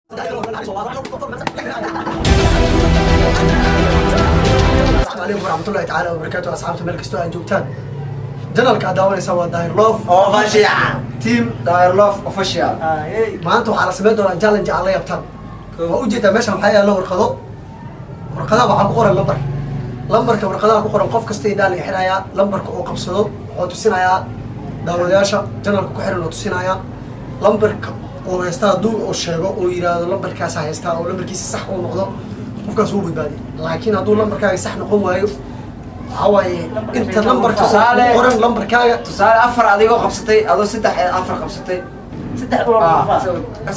Asalaamu calaykum waraxmatullahi tacaala wabarakaatu. Asxaabta, meel kastoo aad joogtaan, channelka aad daawanaysaa waa Daahir Love Official. Team Daahir Love Official. Maanta waxaa la samayn doonaa challenge aan la yabtaan. Waa ujeedaa, meeshan waxaa yaalla warqado. Warqadaha waxaa ku qoran lambar. Lambarka warqadaha ku qoran, qof kasta indhaa laga xirayaa. Lambarka uu qabsado wuxuu tusinayaa daawadayaasha channelka ku xiran oo tusinayaa lambarka uu haysta. Hadduu uu sheego oo yiraahdo lambarkaasa haystaa oo lambarkiisa sax uu noqdo, qofkaas wuu badbaadiy. Laakiin hadduu lambarkaaga sax noqon waayo, waxaa waaye inta lambarka oo ku qoran lambarkaaga. Tusaale, afar adigoo qabsatay, adoo saddex afar qabsatay. Saddex dhul.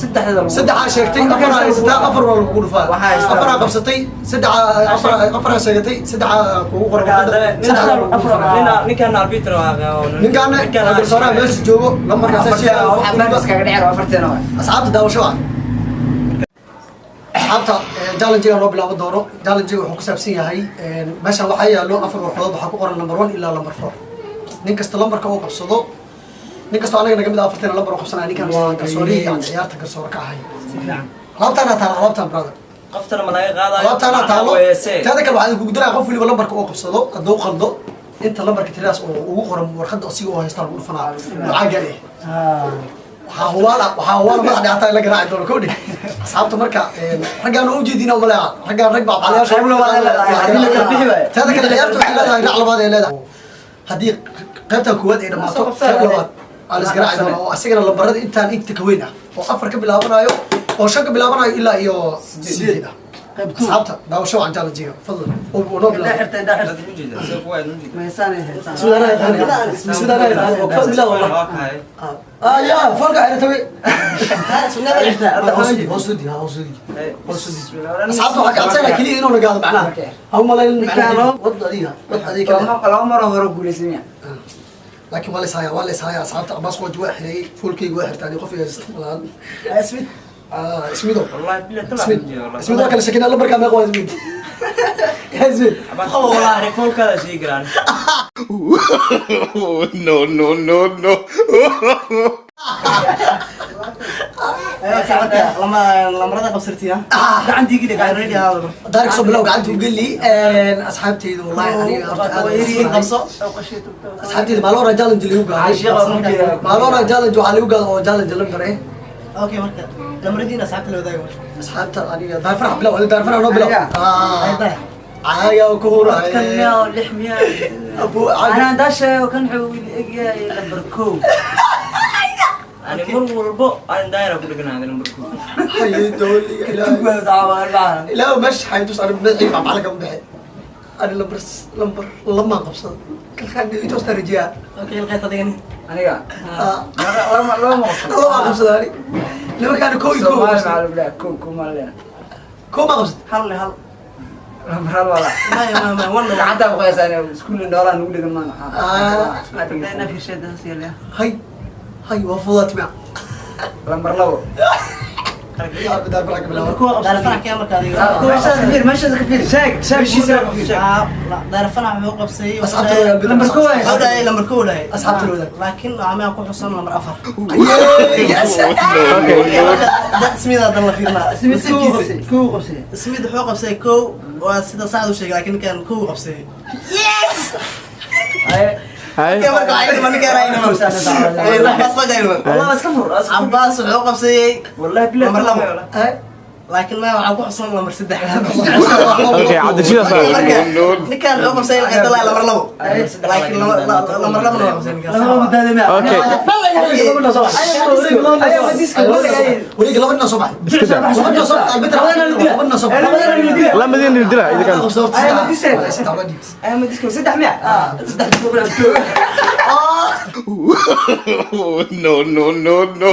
Saddexda lagu Saddexaa sheegtay, afaraa haysataa, afar waa lagugu dhufaa. Waxaa haystaa. Afaraa qabsatay, saddexa afar, afaraa sheegatay, saddexaa kugu qoran warqada, saddexdaa lagugu dhufaa. Ninkaan arbitr. Ninkaana garsooraha meesha joogo lambarkaasa sheegaya qof Waxaa waliba. baan iskaga dhacay afarteena waay. Asxaabta, daawasho ah. Asxaabta, challenge-ga loo bilaaban doono. Challenge-ga wuxuu ku saabsan yahay, meeshan waxaa yaalo afar warqadood. Waxaa ku qoran number 1 ilaa number 4. Nin kasta lambarka uu qabsado, nin kastoo anaga naga mid ah afarteena lambar uu qabsanaya. Ninkan waa garsoorihii, yani ciyaarta garsoore ka ahay. Alaabtaana taalo, alaabtaan, brother. Qoftana ma laga qaadayo. Alaabtaana taalo. Teeda kale, waxaa idinku daraya, qof waliba lambarka uu qabsado hadduu qaldo, inta lambarka tiradaas oo ugu qoran warqadda asiga oo haysta lagu dhufanaa oo caaga eh. Waxaa hubaala madax dhacata in la garaaci doono kowdhi. Asxaabta, marka raggaan oo ujeedina umaleeca, raggaan rag bacbaclayaasha. Qayb labaad ay leedahay, haddii la kala bixi waayo. Teeda kale, ciyaarta waxay leedahay dhinac labaad ay leedahay. Haddii qaybtan koowaad ay dhamaato, qayb labaad aa la isgaraaci doona oo asagana lambarada intaan inta ka weyn ah oo 4 ka bilaabanayo oo 5 ka bilaabanayo ilaa iyo 8 ah. Asxaabta, daawasho wacan. Challenge-ga fadlan oo noo bilaabo. Sidaan bismillah wallah. Ah ya, folka xirtay. Hoos u di, hoos u di, hoos u di. Asxaabta, waxaa ka cabsanaa keliya inuu nagaado macnaha. Ha u malayn macnaha wad adiga, wad adiga kale. Laba maroo hore guulaysan. Laakiin waa la ishayaa, waa la ishayaa. Asxaabta, Cabaas qooji waa xireeyey, foolkayga waa xirtay. Qof iga haysta malaan. Ismid. Ah, ismido, ismid, ismid waa kala shakinaa. Lambarkaa meeqa waa, ismid? Ya ismid. Qabo walaahi, foolkaada sheegi karaan. No, no, no, no. Lambarada qabsartiya gacantii gidi ready ahaada. Daarik soo bilow, gacanta u geli. Asxaabteyda, wallahi aniga horta aad Yari qabso. Asxaabteyda, maalin hore challenge lagu gaaday, maalin hore challenge waxaa lagu gaaday oo challenge lambar eh. Okay, marka lambaradiina asxaabta la wadaaga marka. Asxaabta, aniga Daar Farax bilow, adiga Daar Farax noo bilow. Aniga? Ah, caaga ku huraay. Kan miyaa oo 6 miyaa? Abu. Anaa hadaa sheego, kan wuxuu egyahay lambar 1. Ani mar walbo aan daayira ku dheganaada lambar 1. Haye dowliga ilaahay, ilaahu meesha xaytus. Ani madaxii bacbacla kama bixi. Ani lambar lamaan qabsada kalkaan intoos tarajiyaa. Okay, ilqayt adigani. Aniga? Ah. Lama lama qabsan. Lamaan qabsada ani. Nimankaani 1 iyo 1 Soomaali qabsada. maxaa lagu dhahaa? 1 1 maa leena. 1 ma qabsada. Hal le hal. Lambar hal wala. Maya, maya, maya, one. Gacantaa ku qiyaasaa, iskuul noolaa nugu dhegan maana. Ah. Ina fiirsheeda hoos. Hay hay, waa fudaat miya? Lambar 2. Daar Farax ka bilaabo. Lambar 1 qabsada. Farax kee marka adiga? Meeshaas ka fiir, meeshaas ka fiir. Sheeg, sheeg. Meeshiisa ka fiir. Ah, Daar Farax wuxuu qabsay. Asxaabta la wadaag. Lambar 1 waay. Wuxuu dhahay lambar 1 dhahay. Asxaabta la wadaag. Laakiin waxaa meel ku xusan lambar 4. Yes. Ismida dan la fiirnaa. Ismid 1 qabsay, 1 qabsay. Ismid wuxuu qabsay 1, waa sida saacad u sheegay, laakiin ninkan 1 qabsay. Haye. Okay, marka waxay dhiman ninkan ay dhiman. Cabaas ma gayman. Wallah iska fur. Cabaas wuxuu qabsayay Wallahi billahi. lambar 2. Hay. Laakiin ma waxaa ku xusan lambar 3. Okay, Cabdirashiid asaa. Marka ninkan wuxuu qabsay ilaa lambar 2, laakiin lambar 2 waa qabsay ninkaas. Okay. Wareega laba nin soo baxay. Laba nin soo baxay. Laba nin soo baxay. Lamadina dila idinkan. Ama disco saddex miya? Saddex disco. No, no, no, no.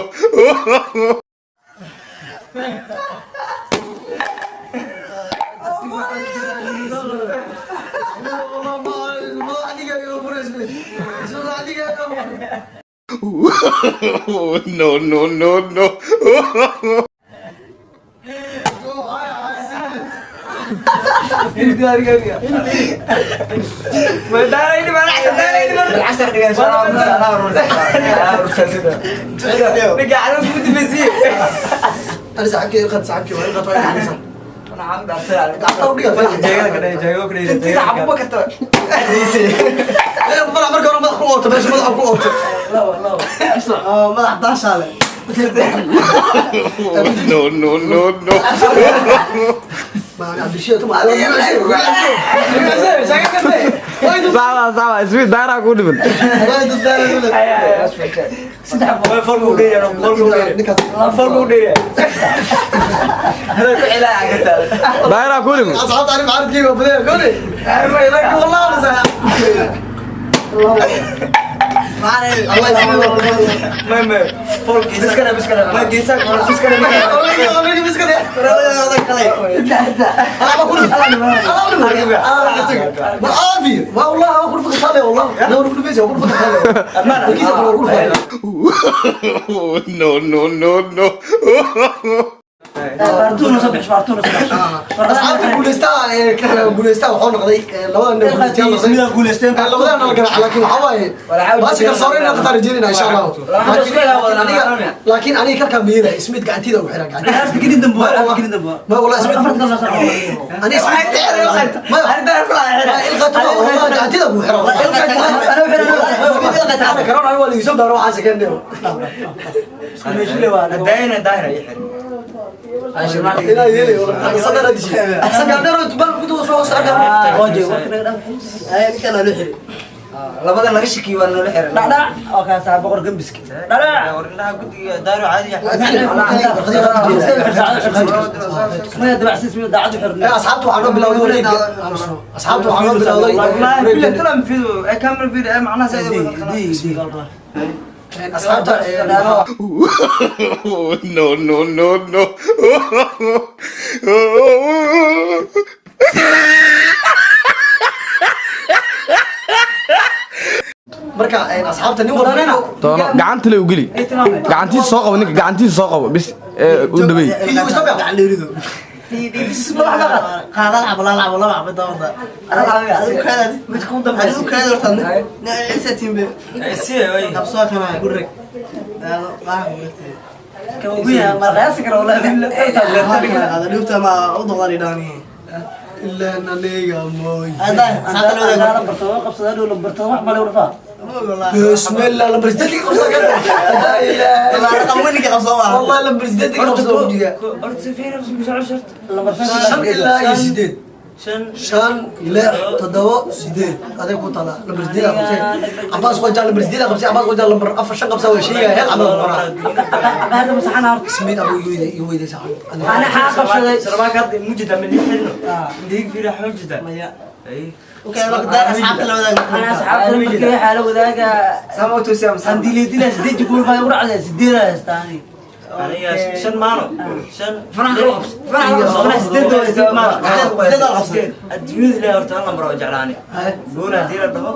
No, no, no, no. Ani saaxiibkay ilqad saaxiibkay waa ilqad waa ilqad. Waxaan dhaarsanaa. Gacanta u dhiga. Jeegada ka dheh, jeegada ka dheh. Intiisa xabuba karta. Madax marka hore madax ku oobto meesha madax ku oobto. Labo labo. Oo madax daashaale. No, no, no, no. Ma Cabdirashiid tuma. Sawa sawa, ismiid daaraa kuu dhiman. Saddex boqol. Way falku dheer, falku dheer. Ninkaas Falku dheer. Hada ku cilaa kartaa. Daaraa kuu dhiman. asxaabta ani mucaaradkeyga waa badan gooni. Laakiin wallahi ana saaxiib. Allah ismiid. Ma ma falku Biskana, biskana. Ma geesaa biskana. Wallahi biskana. Saddex. أنا بقول ما عافي ما والله أقول فك خالي والله أنا أقول فيزياء أقول فك خالي كيف أقول فك No, no, no, no. Baartuuna soo bixi, baartuuna soo bixi. أصحابتي guuleystaa guuleystaa waxuu noqday labada nin guuleysteen labada nin la garaac laakiin waxa waaye baasi kalsooni inaan qatar rajeynayna insha Allah laakiin aniga kalkaa miira ismiid gacantida ugu xiran gacantida Aasta gelin dambe, aasta gelin dambe. ma والله ismiid Afartan sano soo. ani ismiid ma ilqato والله gacantida ugu xiran أنا كرون أنا اللي يسوي ده روح عسكرني Isku meeshile waa. Daayna daahir ay xir. إلى يلي والله صدر هذا الشيء أحسن قاعد نروح تبان كنت وصل Waaje, warka naga dhaaf. Ninkan waa loo xiray. Labadan laga shakiyo waa noola xiran. Dhacdhac. Oo kaa saa boqor gambiska. Dhacdhac. Warinaha guddiga daahir caadi ah. Maya dabacsiis maya daacad u xirnay. أصحابته وحنا بلاوي وريد أصحابته وحنا بلاوي والله بالله كلام فيديو كامل فيديو معناها زي أصحابته No, no, no, no. Marka asxaabta nin walba Doono gacanta le u geli. Gacantiisa soo qabo ninka, gacantiisa soo qabo bis ee u dhaweey. Video stop. Gacan dheerido. Qaada lacab, la lacab, laba xabad daawada. Adigu kaadaad. Mid ku dambaysa. Adigu kaadaad horta. Ciise timbe. Si way. Qabsoo kana ku rag. Daado qaax mugtay. Kan ugu yahay ma qiyaasi karo wallahi. Qaada dhibta ma u doqon idhaani. إلا أن ليا موي Adaa saata loo Ana lambar toban qabsada dhow lambar toban wax bale urfaa. بسم الله lambar sideed qabsa لا إله Raqam weynka qabsoo waa. والله lambar sideed qabsa وجهه Horta si fiir isku soo shart. Lambar shan ilaa iyo sideed Shan shan lix toddoba sideed aday ku tala lambar sideed qabsay cabaas qoja lambar sideed qabsay cabaas qoja lambar afar shan qabsa waa sheegaya hel camal qoraa Hada masaxana horta. ismiid abu igu weyday saxan Ana xaa qabsaday. Sarbaak hadda mujida min xirno. Dhiig fiir xujida. Maya. Ay. Okay, marka daar asxaabta la wadaaga. Ana asxaabta markii waxaa la wadaaga Sama u toosiyaa aan dilay dilay sideed gool baa ugu dhacday sideed haystaani. Aniga shan maano. Shan Fanax kala qabso. Fanax kala qabso. Fanax sideed waa sideed maano. Sideed waa qabsatay. Adduunyada ilaahay horta hal lambar oo jeclaani. Gool haddii la dhaho.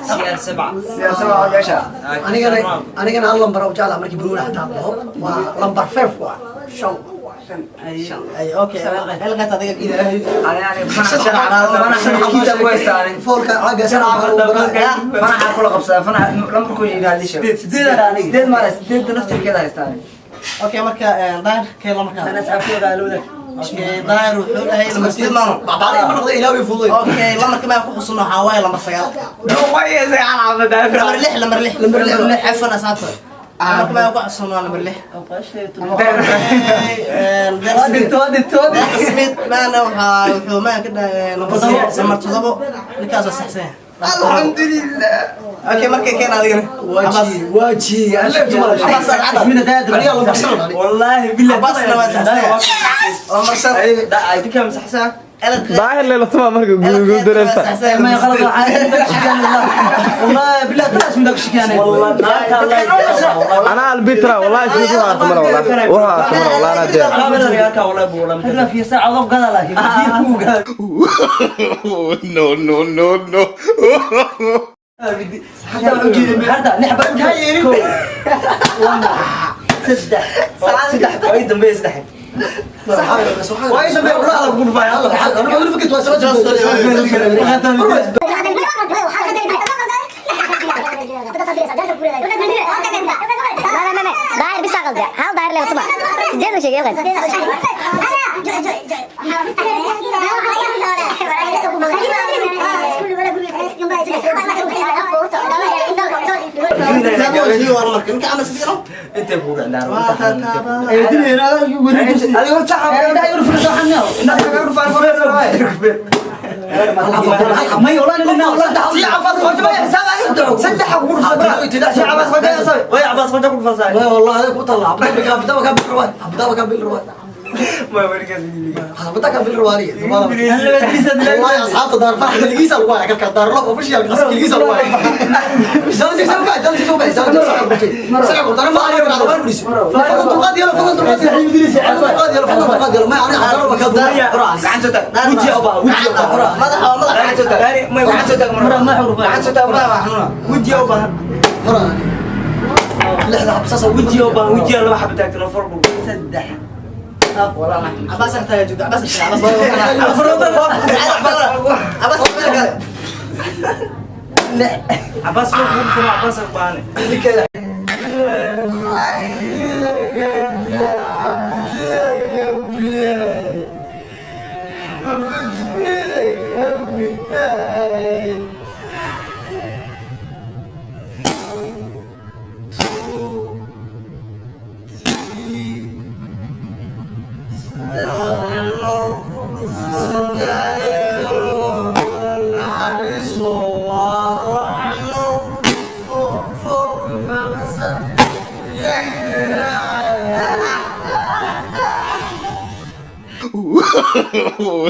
CR7. Siyaasada waa meesha. anigana anigana hal lambar oo jeclaa markii baruuna xataa dhaho waa lambar 5 waa shan Ay, okay. Elqaad adiga ilaahay Ani ani fanax kiisa ku haystaan. foolka caaga shan Fanaxa kula qabsadaa. Fanaxa lambarku yidhaahdo sheeg. Sideed aniga. Sideed maana sideed naftirkeeda haystaan. Okay, marka daar kee lambarka. Ana asxaabta waxaa la wadaag. Okay, daar wuxuu dhahay lambar sideed maano. bacbaaniga ma noqday ilaahay fududay Okay, lambarka ma ku xusno waxaa waaye lambar sagaal. Lambar lix, lambar lix. Lambar lix. Lambar lix, cafwan asxaabta. Lambarka ma ku xusno waa lambar lix. Smith maana waxaa wuxuu maan ka dhahay lambar todobo, lambar todobo. Ninkaas waa saxsan yahay. Alxamdulillah. Okay, marka keen adigana. waaji waaji alle tuma Abbas alcadab. Ismina daad. aniga lambar shan والله بالله Abbasna waa saxsan yahay. Lambar shan. Ay dinka masaxsan. Daahir leela tuma marka guul dareerta. ما غلط والله بالله طلعت من ذاك الشيء انا والله Anaa albitra wallahi ismiid wuxuu arkamala wallahi. Wuxuu arkamala wallahi anaa diyaar. والله والله هلا في ساعة ضب قال لكن No, no, no, no. حتى نحب saddex saddex way dambe saddex waa in dambe والله lagu dhufay hal aniga wali fikirtu waa soo Daahir bisa qalde hal daahir. 8 u sheegay yaqaan. Intee kugu dhacdaa? Adiga horta May walahi nina si cabaas qojo ma xisaab adiga saddex kugu dhufsan si cabaas qojo Way Cabaas qojo ku dhufansaay. Way wallahi ku talaa abdaba ka bil ruwaay abdaba ka bil ruwaay Ma warigaas abdaba ka bil ruwaay wallahi asxaabta daar farax kaligiisa lagu hayaa kalka daar loo official kaligiisa lagu hayaa challenge soo baa challenge soo baa challenge soo baa ma ariyo ka war buris fadlan dulqaad yeelo fadlan dulqaad yeelo fadlan dulqaad yeelo fadlan dulqaad yeelo ma ani xadar ma ka gacan soo taag Wejiga u baahan, wejiga u baahan. Madaxa waa madaxa. Gacan soo taag May gacan soo taag Mara, ma xuruf. gacan soo taag madaxa waa xanuuna Wejiga u baahan. lixda xabsasa Wejiga u baahan, wejiga laba xabo taagtan oo far buu. 3 Cabaas agtaaga joogta, Cabaas agtaaga, Cabaas. Cabaas meel kale. Cabaas far kugu dhufan, Cabaas u baahan.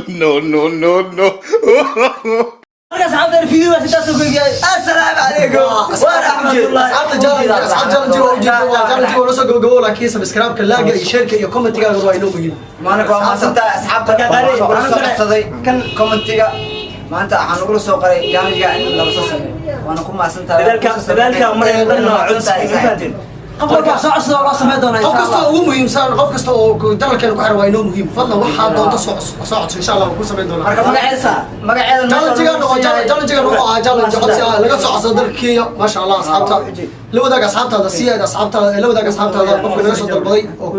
No, no, no, no. Marka asxaabta video waa sidaas oo kale. Assalaamu calaykum waraxmatullahi. Asxaabta challenge asxaab challenge waa ujeedo waa challenge waa soo gabagabo laakiin subscribe-ka laaga iyo share-ka iyo comment-gaaga waa inoo muhiim. Maana waa mahadsantahay asxaabta kula soo codsaday kan commentiga maanta waxaan nagula soo qoray challenge-ga in laga soo sameeyo waana ku mahadsantahay. Dadaalka maray dhan waa codsi, ma fahanteen? Qof walba soo codsado loo sameyn doonaa. Qof kasta oo ugu muhiimsan qof kasta oo dalkeena ku xiran waa inoo muhiim fadlan waxaa doonta soo soo codso insha Allah waan ku sameyn doonaa. Marka magaceeda magaceeda Challenge-gan oo challenge-gan wuxuu ahaa challenge codsi ah laga soo codsado dalka Kenya maasha Allah asxaabta la wadaag asxaabtaada si aad asxaabtaada la wadaag asxaabtaada qofka naga soo dalbaday oo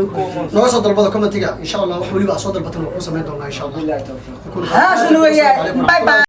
naga soo dalbada commentiga insha Allah wax waliba aad soo dalbatan waan ku sameyn doonaa insha Allah. Haashan weeye. Bye bye.